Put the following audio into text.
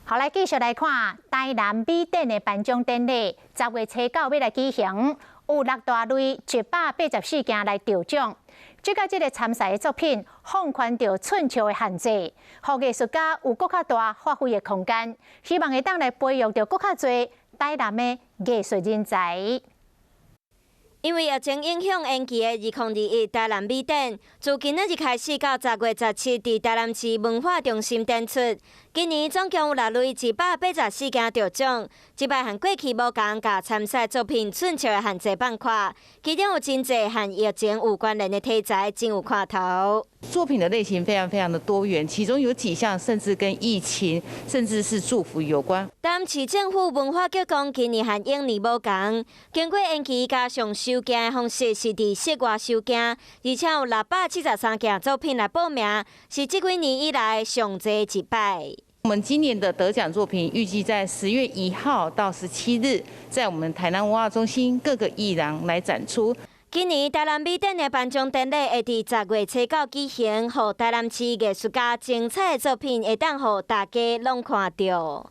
好，來繼續來看台南美展的頒獎典禮，10月初九欲來舉行，有六大類184件來得獎。這個這个參賽的作品放寬著寸尺的限制，予藝術家有閣較大發揮的空間，希望會當來培育著閣較濟台南的藝術人才。因為疫情影響延期的2021台南美展，自今仔日開始到10月17，佇台南市文化中心展出。今年總共有六類184件得獎，這擺和過去無仝，共參賽作品寸尺的限制放寬，其中有真濟和疫情有關聯的題材，真有看頭。作品的類型非常非常的多元，其中有幾項甚至跟疫情，甚至是祝福有關。台南市政府文化局講，今年和往年無仝，經過延期加上收件的方式是佇室外收件，而且有673件作品來報名，是這幾年以來上濟一擺。我們今年的得獎作品預計在10月1號到17日，在我們台南文化中心各個藝廊來展出。今年台南美展的頒獎典禮會佇10月初九舉行，予台南市藝術家精彩的作品會當予大家攏看著。